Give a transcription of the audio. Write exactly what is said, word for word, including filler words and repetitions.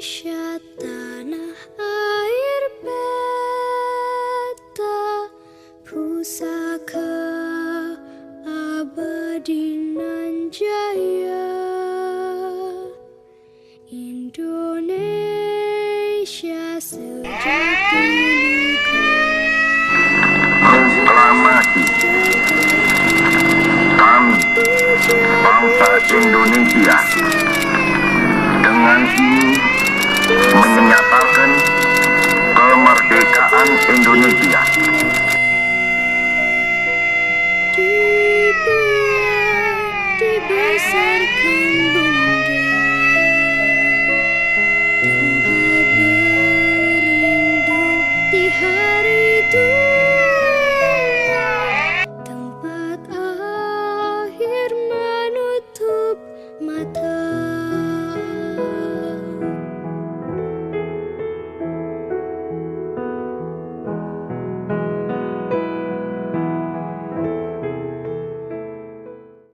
Indonesia tanah air beta, pusaka abadi nan jaya. Indonesia sejati negara. Proklamasi. Kami, bangsa Indonesia,